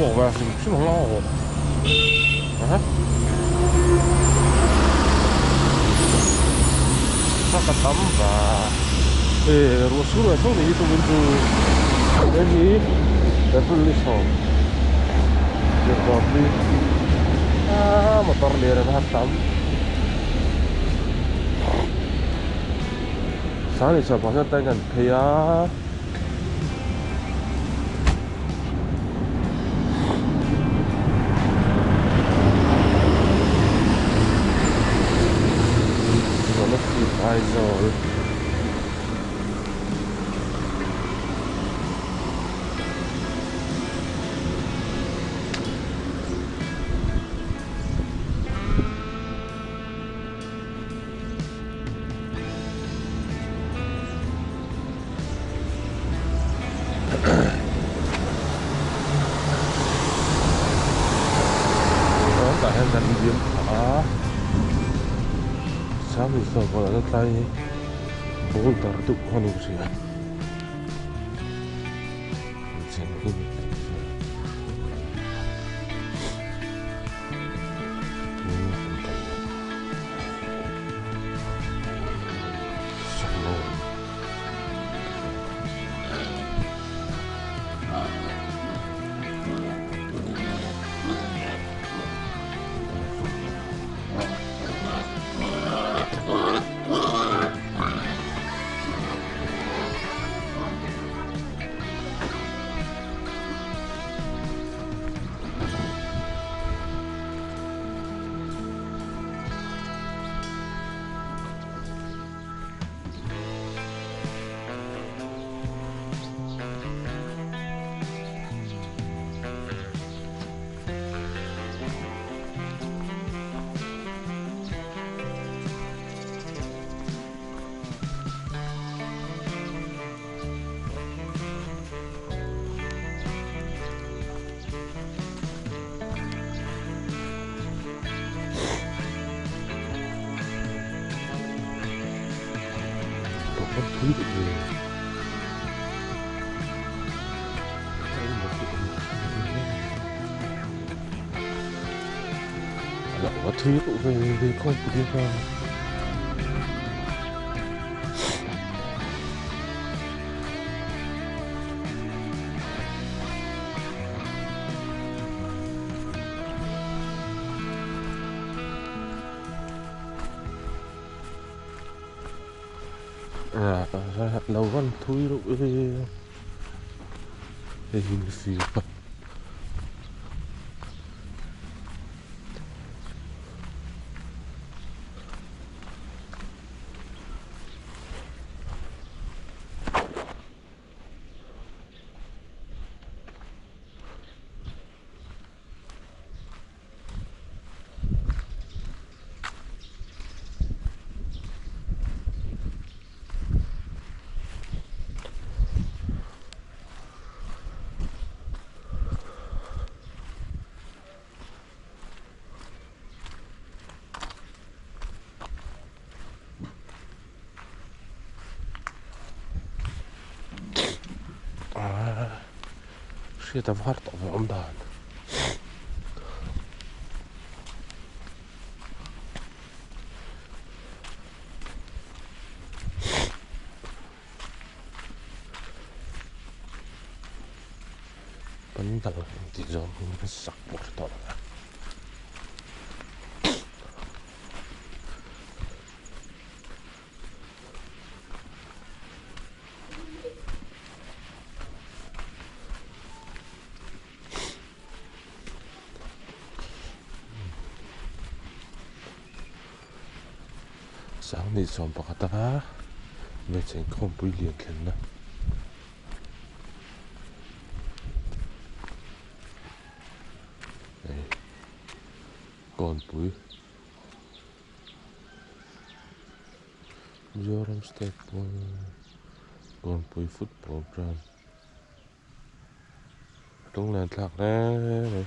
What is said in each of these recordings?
Chhuak ve hrim hrim ang aw. Aha. Truck a tam va. E ruah sur ve tho ni hi tumin chu hei hi April ni sawm zirtawp hi ah motor lian an han tam. Sang leh chhuah pah hian tank an phei a. Kolasib Aizawl Tah hian kan liam phah a Sang Isua pawh a tlai boulder deuh kha a ni ka hria. Thui reuh ve ve khawm pui a kha. Lo van thui reuh e hei hi ni si a. Hriat a var tawh ve awm dan. Pandal tih zawng hi sak pawh hre tawh lo a. Sanghnih sawm pakhat a hmeichhe inkhawmpui lian thlenna. Hei kawnpui Mizoram state pawn kawnpui football ground lunglen thlak hle mai.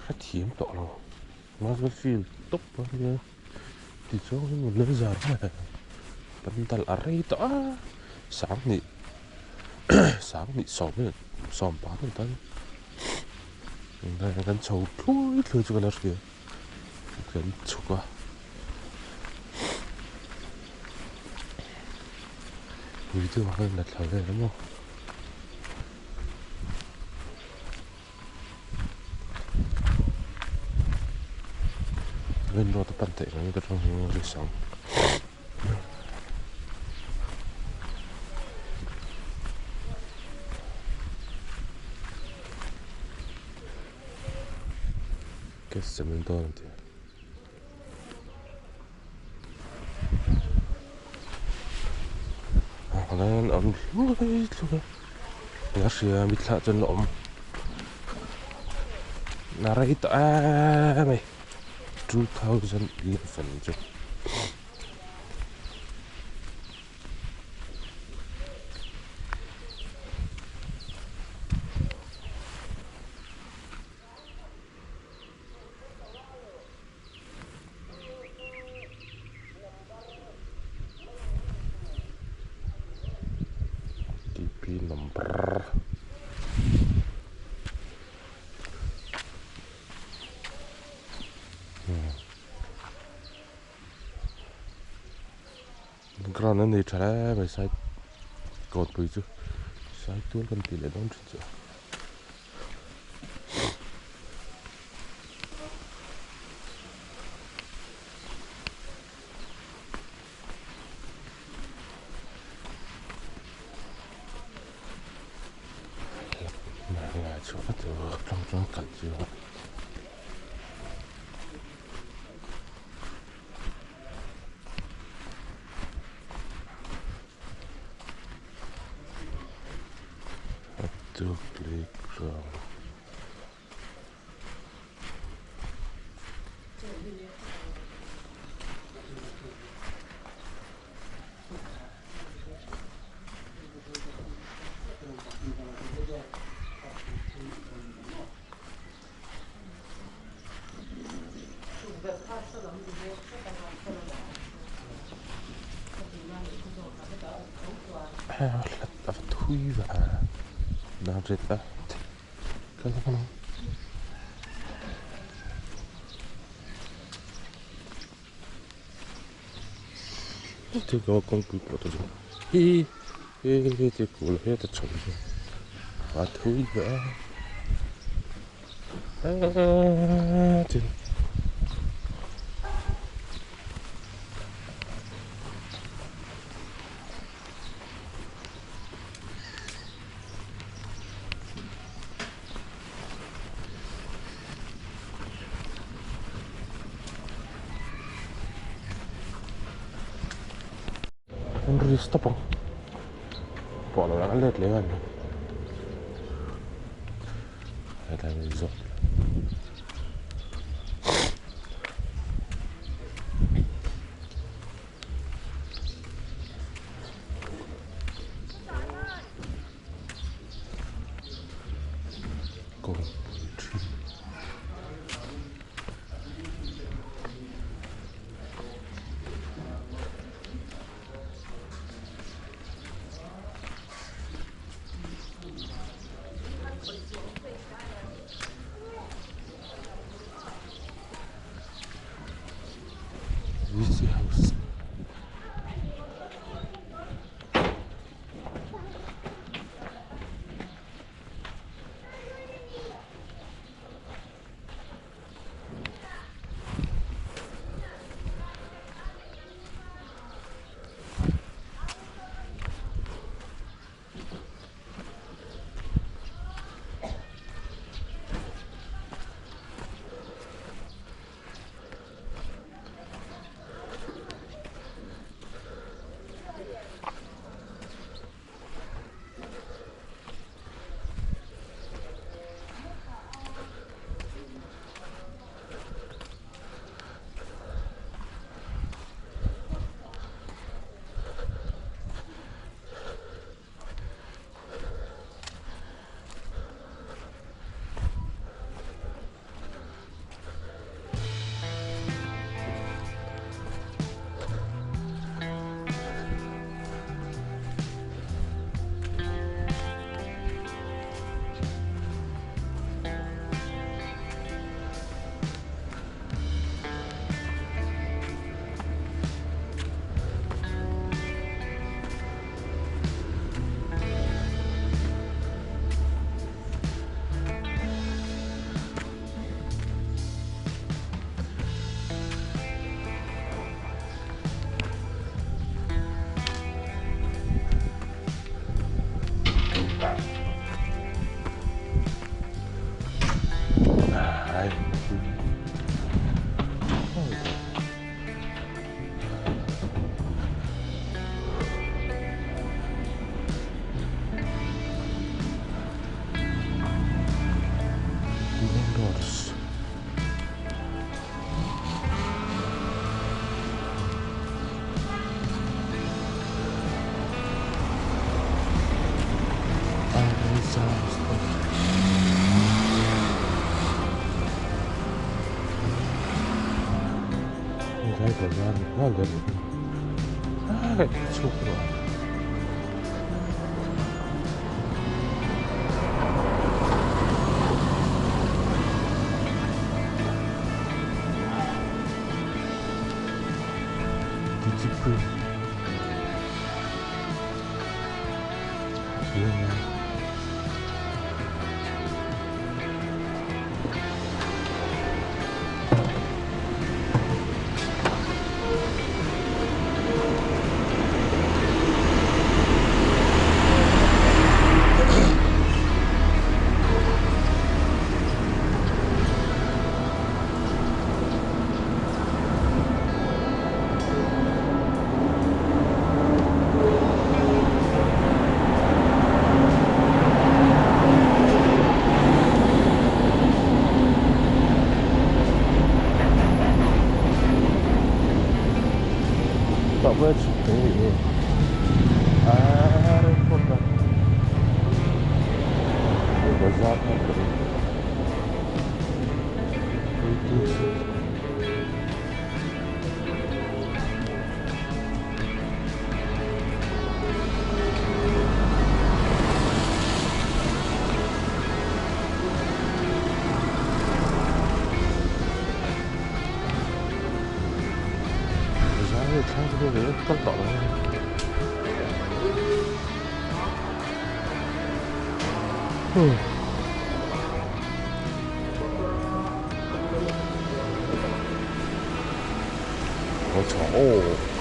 Hrethiam tawh lo. Marble field tawp a nia tichuan hei lei zar mai a pandal a rei tawh a sanghnih sanghnih sawm vel sawm panga vel tan kan chho thlui thlui chu ka la hria kan chhuk a. Video ah khan la thla vel a maw. Main road a pan theih mai ka tang hian a ri sang. Gas sem an dawn an ti a. An awm hluai hluai a ka hria mitthla chuan la awm a rei tawh em mai 2011 chu. TP number ground a nei tha hle mai side kawtpui chu side tual kan tih leh dawn thin chu. Outdoor playground. A va thui va a ret a kal ang thil kawngpui pawh te chu hi hi hi ti kul he ta chho hi a thui va a tin. An ri stop ang pawh lo la let leh a ni hetlai hi zawk. Kawngpui thin. VC house. Helai bazar ni nghal der mai a ka chhuak rawh a. Digiprint Tak boleh cerita ni. Ah, repot lah. Bazar kan. 我操！哦。